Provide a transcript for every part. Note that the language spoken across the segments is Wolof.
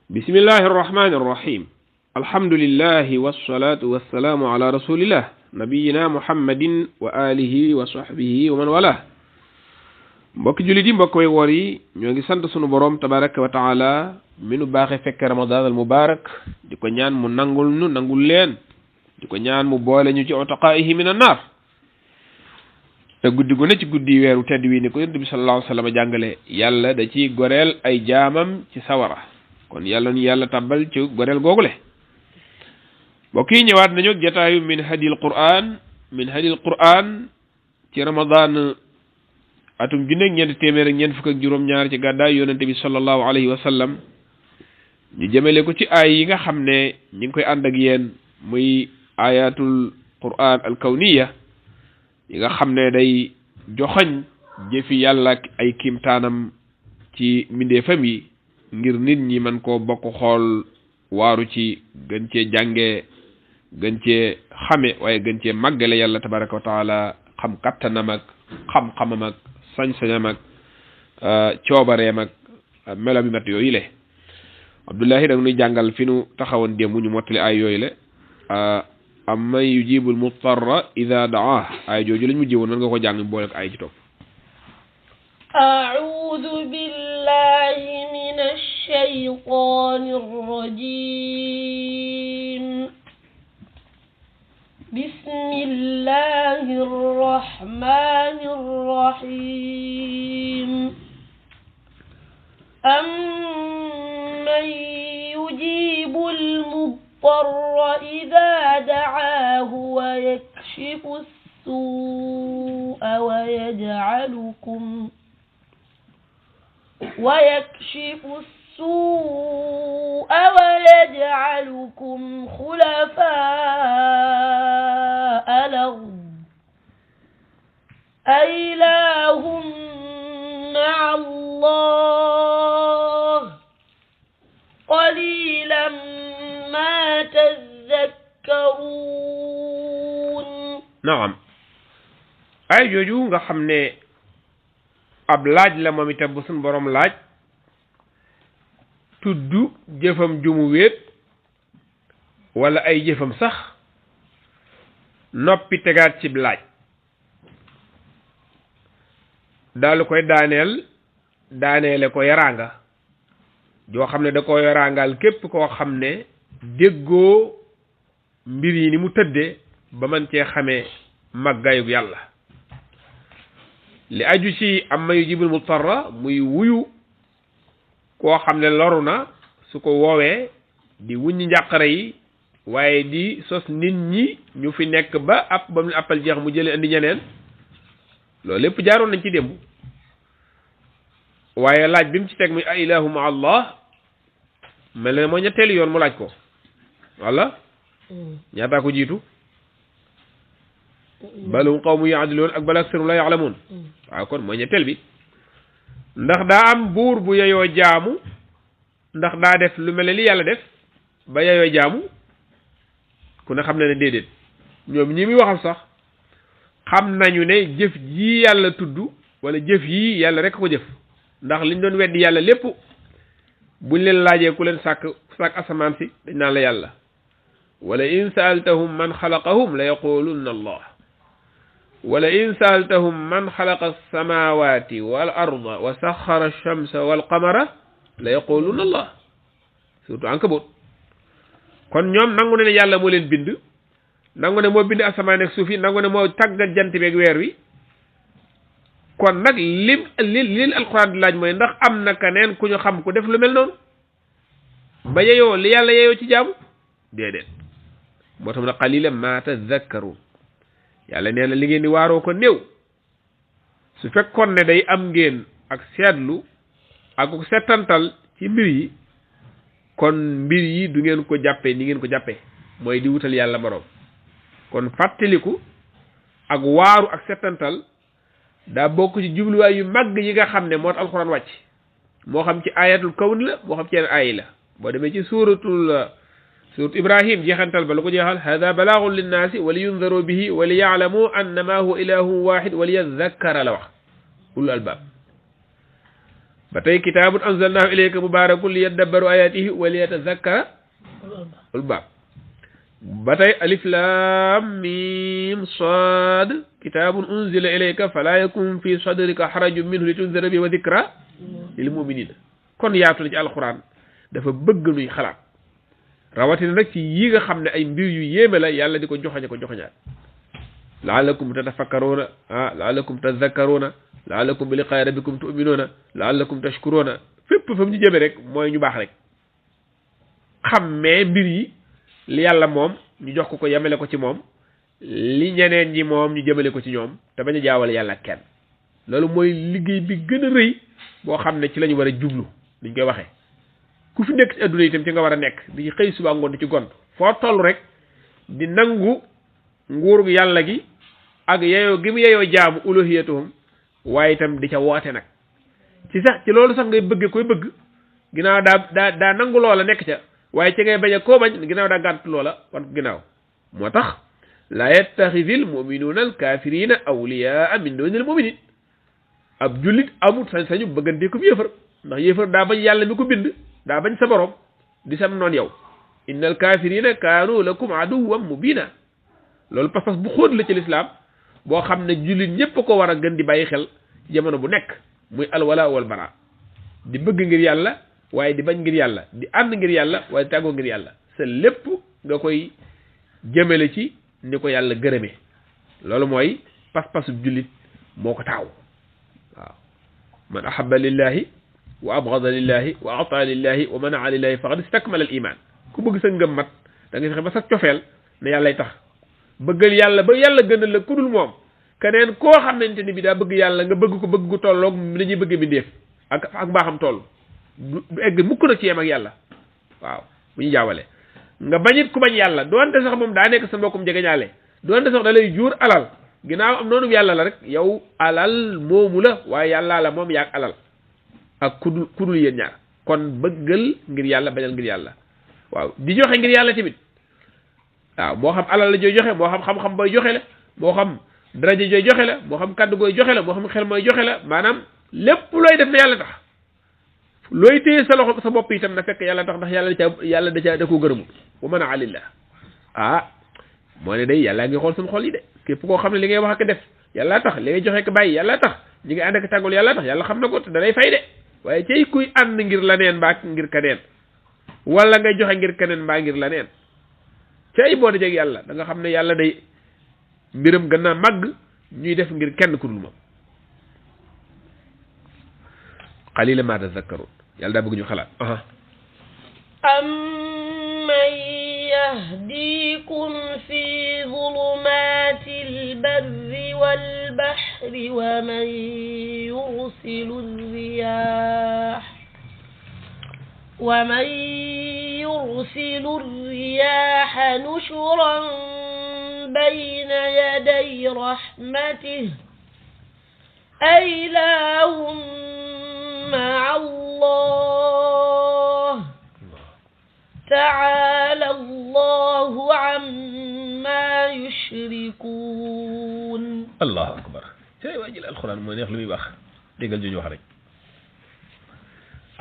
bismillahi irrahmani irrahim alhamdulillahi wassalatu wassalamu ala rasulillah nabiyina muhammadin wa alihi wa sahbihi wa man wala mbokki jullit yi mbokk way woor yi ñoo ngi sant sunu borom tabaraka wa taala mi nu baaxe fekk ramadan al mubarak di ko ñaan mu nangul nu nangul leen di ko ñaan mu boole ñu ci utaqaihi min an-nar te guddi gu ne ci guddi weeru tedd wi ni ko yonent bi sallallahu alayhi wa sallam jàngale yàlla da ciy goreel ay jaamam ci sawara kon yàlla nu yàlla tàbbal ci goreel googule mbokk yi ñëwaat nañu jataayu min hadil quran ci ramadan atum junne ñeent téeméer ak ñeent fukk ak juróom-ñaar ci gàddaay yonent bi sallallahu alayhi wa sallam ñu jëmale ko ci aay yi nga xam ne ñi ngi koy ànd ak yéen muy ayatul quran al kawniya yi nga xam ne day joxoñ jëfi yàlla ak ay kiimtaanam ci mbindeefam yi ngir nit ñi man koo bokk xool waaru ci gën cee jànge gën cee xame waaye gën cee màggale yàlla tabaraka wa taala xam kattanam ak xam-xamam ak sañ-sañam ak coobareem ak melo bi mat yooyu le Abdullahi da nga nuy jàngal fi nu taxawoon démb ñu mottali ay yooyu le amman yujibul muttarra ida daah ay jooju lañ mu jéwoon nan nga ko jàng boole ak ay ci topp أعوذ بالله من الشيطان الرجيم بسم الله الرحمن الرحيم أمن يجيب المضطر إذا دعاه ويكشف السوء ويجعلكم خلفاء الأرض أإله مع الله قليلا ما تذكرون. نعم ay jooju nga xam ne ab laaj la moom itam bu suñ borom laaj tudd jëfam jumu wéet wala ay jëfam sax noppi tegaat cib laaj daal koy daaneele ko yaraanga joo xam ne da ko yaraangal képp koo xam ne déggoo mbir yi ni mu tëdde ba man cee xamee màggayug yàlla li aju ci amma yujibul mutarra muy wuyu koo xam ne loru na su ko woowee di wuññi njàqare yi waaye di sos nit ñi ñu fi nekk ba ba mu appal jeex mu jële indi ñeneen loolu lépp jaaroon nañ ci démb waaye laaj bi mu ci teg muy a ilahu ma allah mel ne moo ñetteelu yoon mu laaj ko walla ñaataa ko jiitu balum qawmu yaadiloon ak bal aksarum la yaalamuun waaw kon mooy ñetteel bi ndax daa am buur bu yeyoo jaamu ndax daa def lu mel ne li yàlla def ba yeyoo jaamu ku ne xam na ne déedéet ñoom ñi muy waxal sax xam nañu ne jëf yi yàlla tudd wala jëf yi yàlla rek ko jëf ndax liñ doon weddi yàlla lépp buñ leen laajee ku leen sàkk asamaan si dañ naan la yàlla wala in saaltahum man xalaqahum la yaqulunna allah wala in saaltahum man xalaqa alsamawati wal arda wa saxara alchamsa walqamara la yaquluna allah surtout Ankabut kon ñoom nangu ne yàlla moo leen bind nangu ne moo bind asamaan ak suuf yi nangu ne moo tàggat jant beeg weer wi kon nag li alquran di laaj mooy ndax am na keneen ku ñu xam ku def lu mel noonu ba yeyoo li yàlla yeyoo ci jaamu déedéet moo tax na qalilan ma tadhakkarun yàlla nee na li ngeen di waaroo ko néew su fekkoon ne day am ngeen ak seetlu ak settantal ci mbir yi kon mbir yi du ngeen ko jàppee ni ngeen ko jàppee mooy di wutal yàlla moroom kon fàttaliku ak waaru ak settantal daa bokk ci jubluwaay yu màgg yi nga xam ne moo tax alxuraan wàcc moo xam ci ayatul kawn la moo xam ci yeneen ayi la boo demee ci surat Ibrahim jeexantal ba la ko jeexal hada balaagun linnaasi wa li yundaru bihi wa li yaalamu annama huwa ilahun wahid wa li yadhakkara la wax ulul albab ba tey kitaabun anzalnaahu ilayka mubaarakun liyadabbaru ayaatihi wa liyatazakkara ulul albaab ba tey alif laam miim saad kitaabun unzila ilayka falaa yakun fi sadrika harajun minhu litunzira bihi wa dikra lil mu'miniina kon yaatu na ci alxuraan dafa bëgg nuy xalaat rawatina nag ci yi nga xam ne ay mbir yu yéeme la yàlla di ko joxañaat la'allakum tatafakkaruuna la'allakum tadhakkaruuna la'allakum bi liqaa'i rabbikum tu'minuuna la'allakum tashkuruuna fépp fa mu ñu jëme rek mooy ñu baax rek xammee mbir yi li yàlla moom ñu jox ko yemale ko ci moom li ñeneen ñi moom ñu jëmale ko ci ñoom te bañ a jaawale yàlla ak kenn loolu mooy liggéey bi gën a rëy boo xam ne ci la ñu war a jublu liñ koy waxee ku fi nekk ci adduna itam ci nga war a nekk di xëy suba ngoon di ci gont foo toll rek di nangu nguuru yàlla gi ak yeyoo gi mu yeyoo jaamu uluhiyatuhum waaye itam di ca woote nag ci sax ci loolu sax ngay bëgge koy bëgg ginnaaw daa nangu loola nekk ca waaye ci ngay bañ a koo bañ ginnaaw daa gànt loola wan ko ginnaaw moo tax laa yattaxidil muminuuna al kaafirina awliyaa min dunil muminin ab jullit amut sañ-sañu bëggante ko yéefar ndax yéefar daa bañ yàlla mi ko bind daa bañ sa borom di sam noon yow innal kaafirina kaanu lakum aduwwan mubina loolu pas-pas bu xóot la ci lislaam boo xam ne jullit ñépp ko war a gën di bàyyi xel jamono bu nekk muy alwala wal bara di bëgg ngir yàlla waaye di bañ ngir yàlla di ànd ngir yàlla waaye di tàggoo ngir yàlla sa lépp nga koy jëmale ci ni ko yàlla gërëmee loolu mooy pas-pasu jullit moo ko taaw waaw man ahabba lillahi wa abghada lillahi wa ata lillahi wa manaa lillahi faqad istakmala al iman ku bëgg sa ngëm mat da nga fexe ba sa cofeel ne yàllay tax bëggal yàlla ba yàlla gënal la ku dul moom keneen koo xamante ni bi daa bëgg yàlla nga bëgg ko bëgg gu tolloog nañuy bëgg bindeef ak mbaaxam toll du egg mukk nag ci yem ak yàlla waaw bu ñu jaawale nga bañit ku bañ yàlla doonte sax moom daa nekk sa mbokkum jegeñaale doonte sax da lay jur alal ginnaaw am noonu yàlla la rek yow alal moomu la waaye yàllaa la moom yaag alal ak kudul yéen ñaar kon bëggal ngir yàlla bañal ngir yàlla waaw di joxe ngir yàlla tamit waaw moo xam alal la jooy joxe moo xam xam-xam booy joxe la moo xam daraja jooy joxe la moo xam kàddu gooy joxe la moo xam xel mooy joxe la maanaam lépp looy def na yàlla tax looy téye sa loxo sa bopp itam na fekk yàlla tax ndax yàlla da koo gërëmu wa man alillah moo ne day yàllaa ngi xool suñu xol yi de képp koo xam ne li ngay wax ak def yàlla tax li ngay joxe ko bàyyi yàlla tax ñi ngi ànd ak tàggul yàlla tax yàlla xam na ko te da lay fay de waaye cay kuy ànd ngir laneen mbaa ngir keneen wala ngay joxe ngir keneen mbaa ngir laneen cay boo dajeg yàlla da nga xam ne yàlla day mbiram gën naa màgg ñuy def ngir kenn ku dul moom qalila ma tazakkarun yàlla daa bëgg ñu xalaat amman yahdikum fi zulumatil barri wal bahri wa man yursilu riyaha nushuran bayna yaday rahmatihi ailahum مع الله تعالى الله عما يشركون الله أكبر شيء واجل القرآن ما نخلو يبخ ديقل جوجو خرج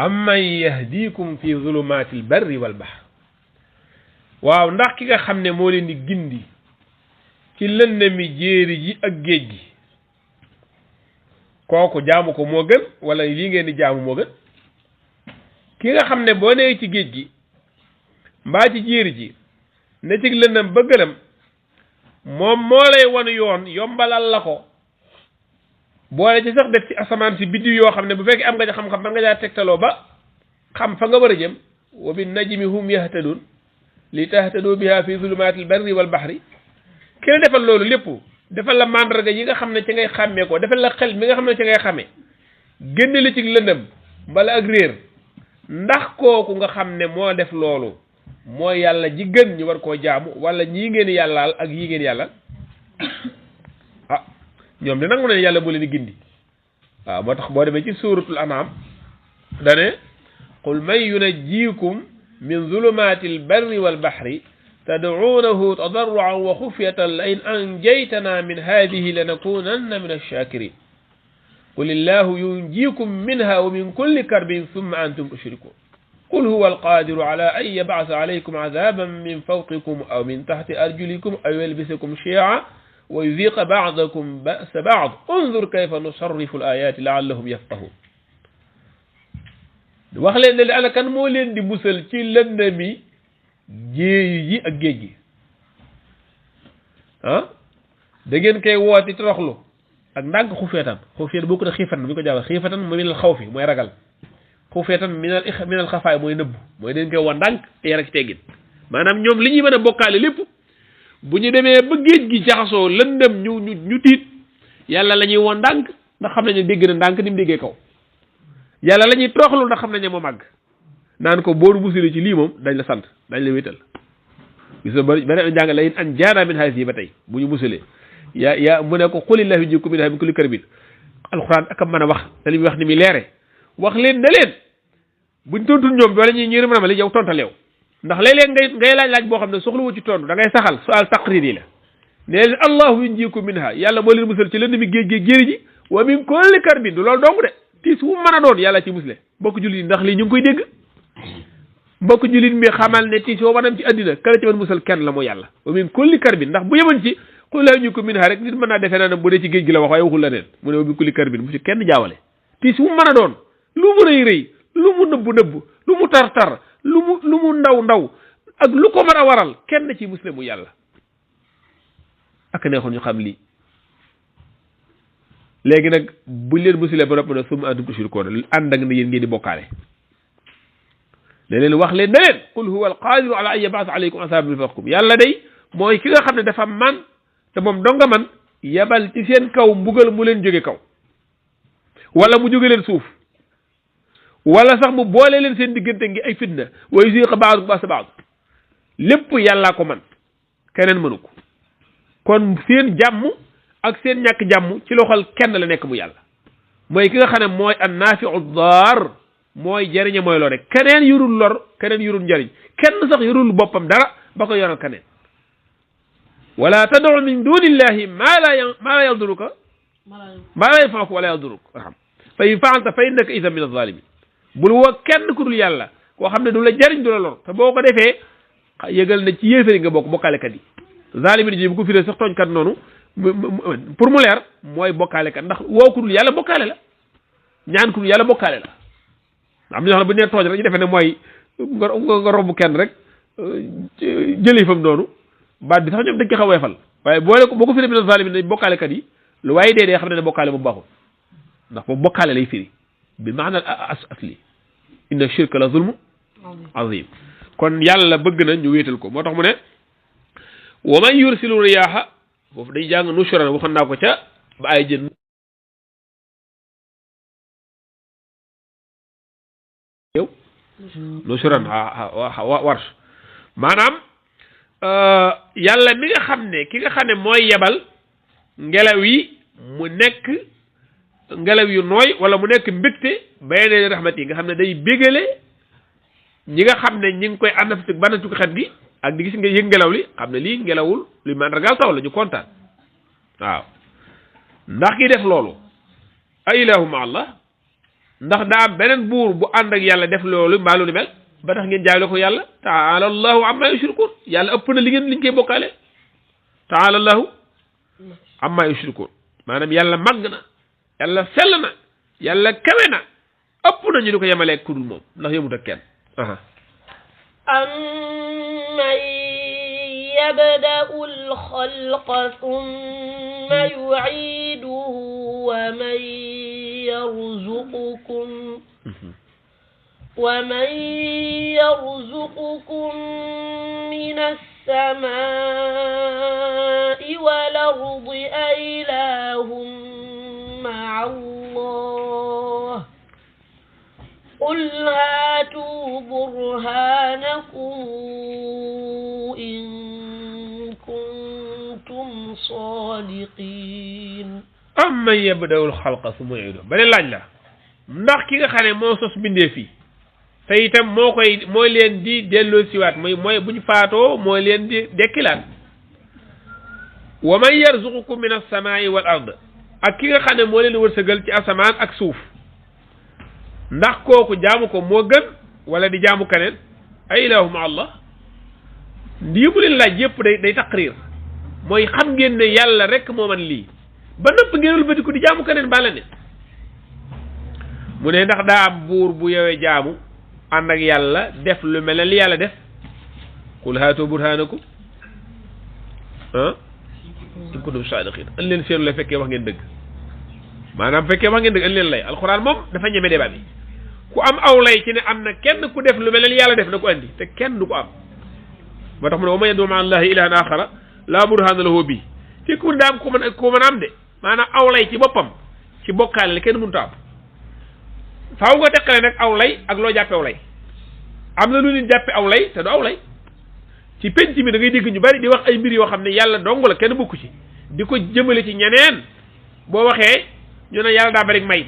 أمن يهديكم في ظلمات البر والبحر waaw ndax ki nga xam ne moo leen di gindi ci lëndami jéeri ji ak géej gi kooku jaamu ko moo gën wala lii ngeen di jaamu moo gën ki nga xam ne boo nee ci géej gi mbaa ci jéeri ji ne ci lëndam ba gëlëm moom moo lay wan yoon yombalal la ko boole ci sax def ci asamaan si biddiw yoo xam ne bu fekkee am nga ci xam-xam man nga jaa tegtaloo ba xam fa nga war a jëm wa bin najmi hum yahtadun li tahtadu biha fi zulumatil barri wal bahri ki la defal loolu lépp defal la mandarga yi nga xam ne ci ngay xàmmee ko defal la xel mi nga xam ne ci ngay xàmmee génne la ci lëndëm mbala ak réer ndax kooku nga xam ne moo def loolu mooy yàlla ji gën ñu war koo jaamu wala ñii ngeen yàllaal ak yii ngeen yàlla ñoom de nangu nañ yàlla bu leen di gindi waaw moo tax boo demee ci suuratul an'am dane qul man yunajjikum min zulumatil barri wal bahri تدعونه تضرعا وخفية لئن أنجيتنا من هذه لنكونن من الشاكرين qul illahu yunjikum minha wa min kulli karbin thumma antum tushrikun qul huwa alqadiru ala an yab'atha alaykum adaban min fawqikum aw min tahti arjulikum aw yalbisakum shi'a wa yuziqa ba'dakum ba'sa ba'd unzur kayfa nusarrifu al-ayati la'allahum yafqahun wax leen ne ana kan moo leen di musal ci lëndami jéeyi yi ak géej gi ah da ngeen koy wooti toroxlu ak ndànk xufeetan xufeet boo ko def xiifatan bi ko jàll xiifatan mooy minal xawfi mooy ragal xufeetan minal xafaay mooy nëbb mooy dañ koy wax ndànk te yar ak teggin maanaam ñoom li ñuy mën a bokkaale lépp bu ñu demee ba géej gi jaxasoo lëndëm ñu tiit yàlla la ñuy woon ndànk ndax xam nañu dégg na ndànk ni mu déggee kaw yàlla la ñuy toroxlu ndax xam nañu moo màgg naan ko boo musili ci lii moom dañ la sant dañ la wéetal gis nga beneen jàng la an jaana min haasi ba tey bu ñu musalee yaa mu ne ko qulillahu yunjiikum minhaa min kulli karbin alxuraan ak a mën a wax te li muy wax ni muy leere wax leen ne leen buñ tontul ñoom wala ñuy mën a mali yow tontaleew ndax léeg-léeg ngay laaj boo xam ne soxlawu ci tontu da ngay saxal sual taqrir yi la ne leen allahu yunjiikum minhaa yàlla moo leen musal ci lënd mi géej géej géeri ji wa min kulli karbin du loolu dong de tiis wu mën a doon yàlla ci musle mbokk jullit yi ndax lii ñu ngi koy dégg mbokk jullit mi xamal ne tiis woo mën am ci àddina kala ci mën musal kenn la moo yàlla wa min kulli karbin ndax bu yemoon ci qul laa yunjiikum minhaa rek nit mën naa defee naa ne bu dee ci géej gi la wax waaye waxul la neen mu ne wa min kulli karbin bu ci kenn jaawale tiis wu mën a doon lu mu rëy rëy lu mu nëbb lu mu tar lu mu ndaw ak lu ko mën a waral kenn ci musle mu yàlla ak neexoon ñu xam lii léegi nag buñ leen musile ba noppi nag summa antum tushrikuun ànd ak ne yéen ngeen di bokkaale ne leen wax leen ne leen qul huwa alqadiru ala an yab'atha alaykum azaban min fawqikum yàlla day mooy ki nga xam ne dafa man te moom donga man yabal ci seen kaw mbugal mu leen jóge kaw wala mu jóge leen suuf wala sax mu boole leen seen diggante ngi ay fitna wa yuziqa ba'dakum ba'sa ba'd lépp yàllaa ko man keneen mënu ko kon seen jàmm ak seen ñàkk jàmm ci loxol kenn la nekk mu yàlla mooy ki nga xam ne mooy an nafi'u dar mooy jariñe mooy lor rek keneen yurul lor keneen yurul njariñ kenn sax yurul boppam dara ba ko yoral keneen wala tad'u min dunillahi ma la yaduruka ma la yanfa'uka wala yaduruka fa in fa'alta fa innaka idhan min adh-dhalimin bul woo kenn ku dul yàlla koo xam ne du la jariñ du la lor te boo ko defee yëgal na ci yéefari nga bokk bokkaalekat yi zalimin ji bu ko firee sax tooñkat noonu pour mu leer mooy bokkaalekat ndax woo ku dul yàlla bokkaale la ñaan ku dul yàlla bokkaale la am na ñoo xam ne bu ñu nee tooñ rek ñu defee ne mooy nga romb kenn rek jëlee fam noonu baat bi sax ñoom dañ ko xaw a weefal waaye boo ko firee bi na zalimin ne bokkaalekat yi lu waaye dee xam ne bokkaale bu baaxul ndax boobu bokkaale lay firi bi maana asli inna shirka la zulmu azim kon yàlla bëgg na ñu wéetal ko moo tax mu ne wa man yursilu riyaaha foofu day jàng nushran waxoon naa ko ca ba ay jën yow nushran warsh maanaam yàlla mi nga xam ne ki nga xam ne mooy yebal ngelaw yi mu nekk ngelaw yu nooy wala mu nekk mbégte bayne rahmat yi nga xam ne day bégale ñi nga xam ne ñi ngi koy ànd fi banatu xet gi ak di gis nga yëg ngelaw li xam ne lii ngelawul luy mandargaal taw la ñu kontaan waaw ndax ki def loolu a ilahu ma allah ndax daa am beneen buur bu ànd ak yàlla def loolu mbaa lu ni mel ba tax ngeen jaay la ko yàlla taala allahu amma yushrikun yàlla ëpp na liñ koy bokkaale taala allahu amma yushrikun maanaam yàlla màgg na yàlla sell na yàlla kawe na ëpp na ñu ni ko yemalee kudul moom ndax yëmut ak kenn amman yabda'u al-khalqa thumma yu'iduhu wa man yarzuqukum min as-samaa'i wal ardi ilahum مع الله قل هاتوا برهانكم إن كنتم صادقين أمن يبدأ الخلق ثم يعيده bale laaj la ndax ki nga xam ne moo sos bindee fii te itam mooy leen di delloo siwaat mooy buñ faatoo mooy leen di dekkilaat wa man yarzuqukum min as-samaa'i wal ard ak ki nga xam ne moo leen wërsëgal ci asamaan ak suuf ndax kooku jaamu ko moo gën wala di jaamu keneen ay ilaahu ma allah lii mu leen laaj yëpp day taqrir mooy xam ngeen ne yàlla rek moo man lii ba nëpp ngeen wëlbatiku di jaamu keneen bala ne mu ne ndax daa am buur bu yowee jaamu ànd ak yàlla def lu mel ne li yàlla def qul haatu burhanakum in kuntum saadiqin an leen seenu la fekkee wax ngeen dëgg maanaam fekkee wax ngeen dëgg an leen lay alxuraan moom dafa ñeme débat bi ku am aw lay ci ne am na kenn ku def lu mel ne li yàlla def na ko andi te kenn du ko am moo tax mu ne wa man yad'u ma'a allahi ilahan axara laa burhana lahu bi fii ku daa am ku mën a am de maanaam aw lay ci boppam ci bokkaale la kenn mënut a am faaw nga teqale nag aw lay ak loo jàppe aw lay am na lu nit jàppe aw lay te du aw lay ci penc mi da ngay dégg ñu bari di wax ay mbir yoo xam ne yàlla dong la kenn bokku ci di ko jëmale ci ñeneen boo waxee ñu ne yàlla daa bari may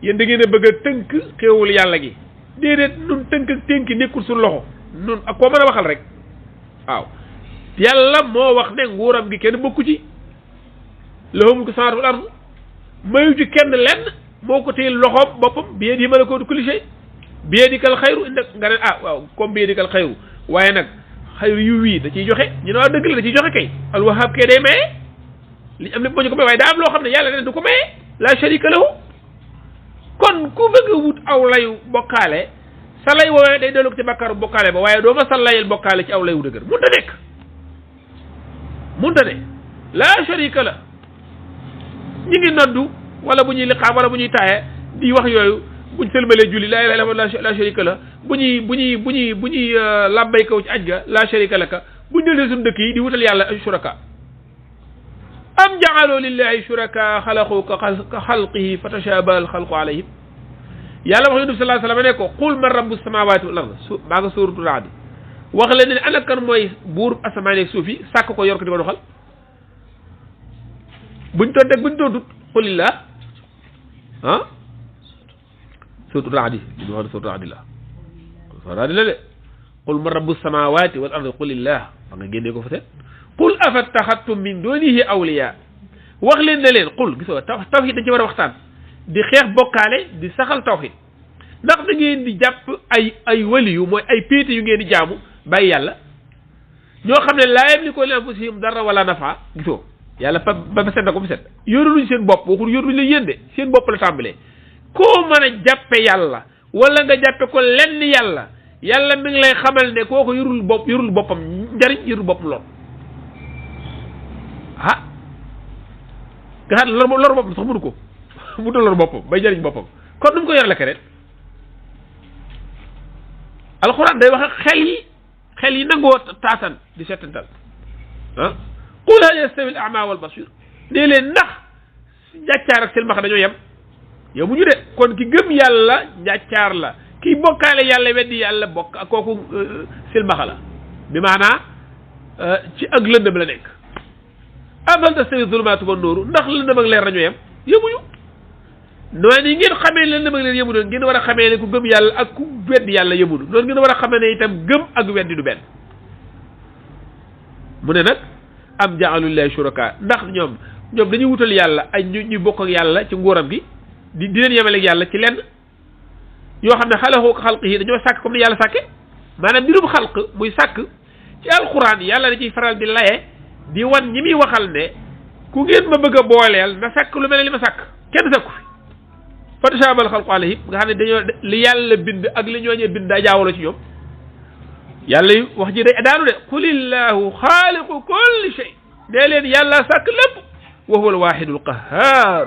yéen da ngeen a bëgg a tënk xéewul yàlla gi déedéet nun tënk ak tënki nekkul suñu loxo nun ak koo mën a waxal rek waaw yàlla moo wax ne nguuram gi kenn bokku ci lahu mulku samaawaati wal ard mayu ci kenn lenn moo ko téyel loxoom boppam bi yadihi malakuutu kulli shay bi yadikal xayru inda nga ne waaw comme bi yadikal xayru waaye nag xayru yu wii da ciy joxe ñu ne waaw dëgg la da ciy joxe kay alwahab kay day maye li am lépp moo ñu ko may waaye daa am loo xam ne yàlla ne du ko maye la sharika lahu kon ku bëgg a wut aw layu bokkaale sa lay woowee day dellu ci bàkkaaru bokkaale ba waaye doo ma sa layel bokkaale ci aw layu dëgër munta nekk munta ne la sharika la ñi ngi noddu wala bu ñuy liqaam wala bu ñuy taaye di wax yooyu buñ sëlmalee julli laa ilaaha illallaah la sharika la bu ñuy làbbay kaw ci aj ga la sharika laka buñ dellee suñu dëkk yi di wutal yàlla ay shuraka am ja'aloo lillahi shuraka xalaqu ka xalqihi fa tashabaha al xalqu alayhim yàlla wax yonent bi sallallahu alayhi wa sallam ne ko qul man rabbu samawati wal ard maa nga suuratu Ra'd wax leen ne ana kan mooy buur asamaan ak suuf yi sàkk ko yor ko di ko doxal buñ tonteeg buñ tontut qulillah suuratu Ra'd li wax suuratu Ra'd la suuratu Ra'd la de qul man rabbu samawati wal ard qulillah fa nga génnee ko fa seet qul afattaxadtum min dunihi awliya wax leen ne leen qul gisoo tawhid dañ ci war a waxtaan di xeex bokkaale di saxal tawhid ndax da ngeen di jàpp ay waliyu mooy ay péete yu ngeen di jaamu bàyyi yàlla ñoo xam ne laa yamliku li anfusihim darra wala nafa gisoo yàlla ba set na ko fi set yoruluñ seen bopp waxul yoruluñ la yéen de seen bopp la tàmbalee koo mën a jàppe yàlla wala nga jàppe ko lenn yàlla yàlla mi ngi lay xamal ne koo ko yorul boppam njariñ yorul boppam lool nga xam lor boppam sax mënu ko mu doon lor boppam bay jariñ boppam kon nu mu ko yorale keneen alxuraan day wax ak xel yi nangoo taatan di settantal qul hal yastawi al a'ma wal basir nee leen ndax njàccaar ak silmaxa dañoo yem yow mu ñu de kon ki gëm yàlla njàccaar la ki bokkaale yàlla weddi yàlla bokk ak kooku silmaxa la bi maanaa ci ak lëndëm la nekk am hal tastawi zulumaatu wan nuuru ndax lëndëm ak leer dañoo yem yemuñu noonu yi ngeen xamee lëndëm ak leer yemuñu ngeen war a xamee ne ku gëm yàlla ak ku weddi yàlla yemuñu noonu ngeen war a xamee ne itam gëm ak weddi du benn mu ne nag am ja'alu lillahi shuraka ndax ñoom dañuy wutal yàlla ay ñu bokk ak yàlla ci nguuram gi di leen yemale ak yàlla ci lenn yoo xam ne xalaqu ka xalqihi dañoo sàkk comme ni yàlla sàkke maanaam mbirum xalq muy sàkk ci alquran yàlla da ciy faral di laye di wan ñi muy waxal ne ku ngeen ma bëgg a booleel na sàkk lu mel ne li ma sàkk kenn sàkku fi fa tashaabahal xalqu alayhim nga xam ne dañoo li yàlla bind ak li ñooñee bind daa jaawaloo ci ñoom yàlla wax ji day daanu de qulillahu xaaliqu kulli shay nee leen yàlla sàkk lépp wa huwa alwaahidul qahhaar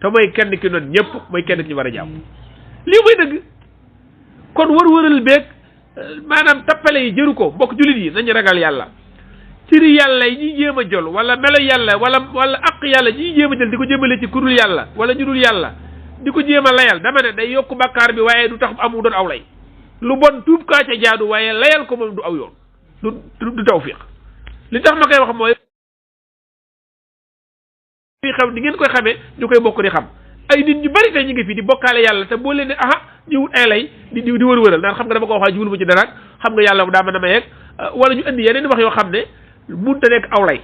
te mooy kenn ki noonu ñëpp mooy kenn ki ñu war a jàmm lii mooy dëgg kon wër-wëral beeg maanaam tappale yi jëru ko mbokk jullit yi nañu ragal yàlla ciri yàlla yi ñuy jéem a jël wala melo yàlla wala aq yàlla yi ñuy jéem a jël di ko jëmale ci kurul yàlla wala ñu dul yàlla di ko jéem a layal dama ne day yokk bàkkaar bi waaye du tax amu doon aw lay lu bon tuub kaa ca jaadu waaye layal ko moom du aw yoon du tawfiq li tax ma koy wax mooy fi xam di ngeen koy xamee ñu koy bokk di xam ay nit ñu bari tey ñu ngi fi di bokkaale yàlla te boo leen ne aha ñu wut ay lay di wër-wëral naan xam nga dama ko waxaa jiwul ma ci dara xam nga yàlla daa mën a mayeeg wala ñu indi yeneen wax yoo xam ne munta nekk aw lay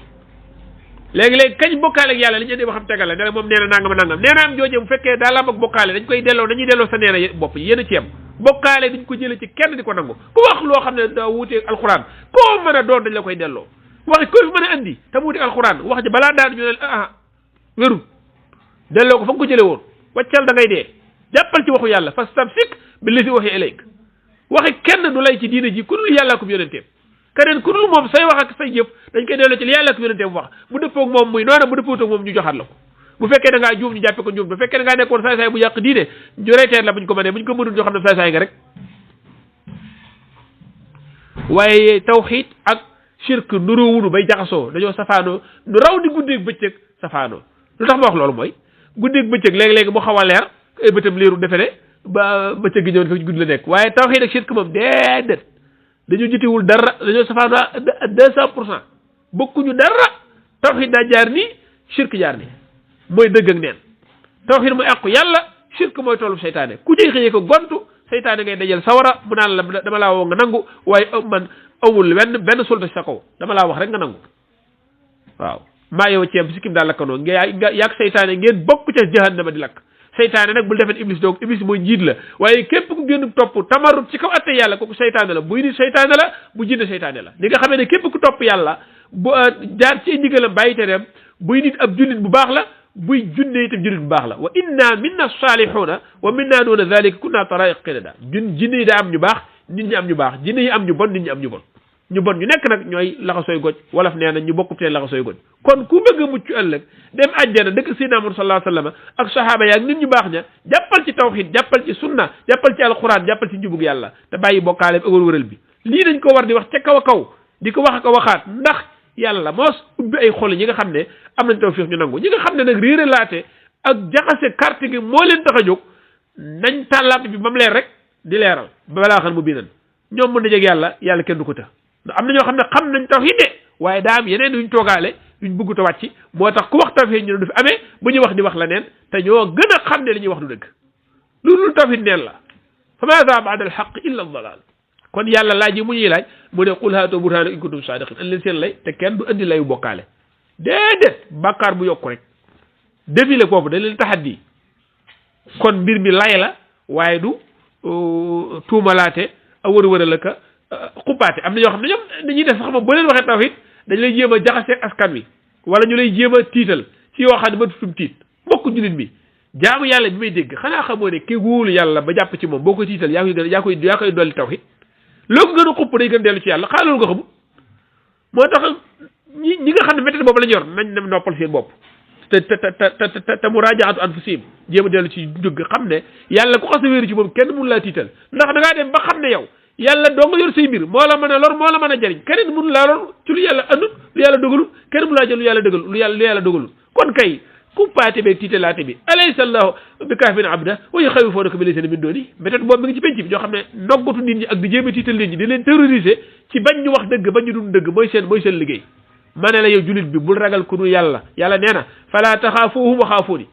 léegi-léegi kañ bokkaale ak yàlla li ñu indi ba xam tegal la ne la moom nee na nangam nee na am jooje bu fekkee daa lam ak bokkaale dañ koy delloo dañuy delloo sa nee na bopp yéen a ci yem bokkaale duñ ko jële ci kenn di ko nangu ku wax loo xam ne da wuuteeg alxuraan koo mën a doon dañ la koy delloo waxi ko fi mën a andi te mu wuuteeg alxuraan wax ji balaa daan ñu ne wérul delloo ko fa nga ko jële woon waccal da ngay dee jàppal ci waxu yàlla fastamsik bi li fi waxi ilayk waxi kenn du lay ci diine ji ku dul yàlla ko yonenteem keneen ku dul moom say wax ak say jëf dañ koy delloo ci li yàlla ko yonenteem wax bu dëppoog moom muy noona bu dëppoog moom ñu joxaat la ko bu fekkee da ngaa juum ñu jàppe ko juum bu fekkee da ngaa nekkoon saay-saay bu yàq diine ñu reeteer la buñ ko mënee buñ ko mënul ñoo xam ne saay-saay nga rek waaye tawxiid ak shirk nuróowunu bay jaxasoo dañoo safaanoo nu raw di guddeeg bëccëg safaanoo lu tax ma wax loolu mooy guddeeg bëccëg léegi-léegi mu xaw a leer ay bëtam leeru defe ne ba bëccëg gi ñëw fekk guddi la nekk waaye tawxiid ak shirk moom déedéet dañu jotewul dara dañoo safaanoo à 200% bokkuñu dara tawxiid daa jaar nii shirk jaar nii mooy dëgg ak neen tawxiid mooy àqu yàlla shirk mooy toolu seytaane ku jëy xëyee ko gontu seytaane ngay dajal sawara mu naan la dama laa woo nga nangu waaye man amul benn sulta sa kaw dama laa wax rek nga nangu waaw maa yow ceeb sikkim daal lakkanoo yaag seytaane ngeen bokk ca jahannama di lakk seytaane nag bul defet iblis donc iblis mooy njiit la waaye képp ku génn topp tamarut ci kaw atte yàlla kooku seytaane la buy nit seytaane la bu jinne seytaane la li nga xamee ne képp ku topp yàlla bu jaar ci ndigalam bàyyi tereem buy nit ab jullit bu baax la buy junne itam jullit bu baax la wa inna minna salihuna wa minna duna dhalika kunna taraiq qidada jinne yi daa am ñu baax nit ñi am ñu baax jinne yi am ñu bon nit ñi am ñu bon ñu bon ñu nekk nag ñooy laxasooy goj wolof nee na ñu bokk teen laxasooy goj kon ku bëgg a mucc ëllëg dem àjjana dëkk Seydina Muhammad sallallahu alayhi wa sallam ak sahaaba yaak nit ñu baax ña jàppal ci tawhid jàppal ci sunna jàppal ci alquran jàppal ci njubug yàlla te bàyyi bokkaale ak wëral bi lii dañ ko war di wax ca kaw a kaw di ko wax ak a waxaat ndax yàlla moos ubbi ay xol ñi nga xam ne am nañ tawfiix ñu nangu ñi nga xam ne nag réere laate ak jaxase carte gi moo leen tax a jóg nañ tàllaat bi ba mu leer rek di leeral ba balaa xam mu binan ñoom mën na jeg yàlla kenn du ko të am na ñoo xam ne xam nañ tawhiid de waaye daa am yeneen yuñ toogaale yuñ bëggut a wàcc moo tax ku wax tawhiid ñu ne du fi amee bu ñuy wax di wax la neen te ñoo gën a xam ne li ñuy wax du dëgg loolu tawhiid neen la fa maada ba'da al haqq illa al dalal kon yàlla laaj yi mu ñuy laaj mu ne qul haatu burhaanakum in kuntum saadiqin an leen seen lay te kenn du andi layu bokkaale déedéet bàkkaar bu yokku rek défilé foofu da leen taxaddi kon mbir mi lay la waaye du tuumalaate a wër-wëral la ka xuppaate am na ñoo xam ne ñoom dañuy def sax moom boo leen waxee tawhid dañ lay jéem a jaxaseeg askan wi wala ñu lay jéem a tiital ci yoo xam ne ba tutum tiit mbokk jullit bi jaamu yàlla bi may dégg xanaa xamoo ne ki wóolu yàlla ba jàpp ci moom boo koy tiital yaa koy dolli tawhid loo ko gën a xupp day gën dellu ci yàlla xaa loolu nga xamul moo tax ñi nga xam ne méthode boobu la ñu yor nañ dem noppal seen bopp te muraajaatu anfusihim jéem a dellu ci dëgg xam ne yàlla ku xas a wéeru ci moom kenn mun laa tiital ndax da ngaa dem ba xam ne yow yàlla doo nga yor say mbir moo la mën a lor moo la mën a jariñ keneen mun laa lor ci lu yàlla andut lu yàlla dogalul kenn mun laa jël lu yàlla dogalul kon kay kuppaate beeg tiitalaate bi alaysa allahu bi kaafin abda wa yuxawwifunaka bi laysa min dooni méthode boobu mi ngi ci penc bi ñoo xam ne noggatu nit ñi ak di jéem a tiital nit ñi di leen terroriser ci bañ ñu wax dëgg bañ ñu dund dëgg mooy seen liggéey ma ne la yow julit bi bul ragal ku dul yàlla yàlla nee na fala taxaafuuhum wa xaafuuni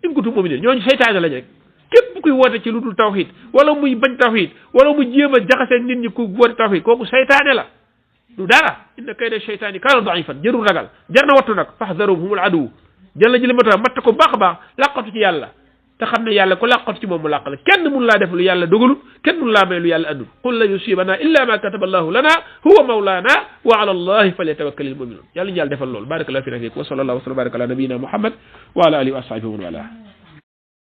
in kuntum mu'minin ñooñu seytaane lañ rek képp kuy woote ci lu dul tawhid wala muy bañ tawhid wala mu jéem a jaxase nit ñi ku woote tawhid kooku seytaane la du dara inna kayda seytaani kaana daifan jërul ragal jar na wattu nag faxdaruhum humul aduw jël la jëli mata matt ko baax a baax làqatu ci yàlla te xam ne yàlla ko làqatu ci moom mu làq la kenn mun laa def lu yàlla dogalut kenn mun laa may lu yàlla andul qul la yusibana illa ma kataba allahu lana huwa mawlana wa ala allahi falyatawakkalil mu'minun yàlla ñu yàlla defal loolu barakallahu fi wa sallallahu wa sallam baraka ala nabiyina muhammad wa ala alihi wa ashabihi wa man wala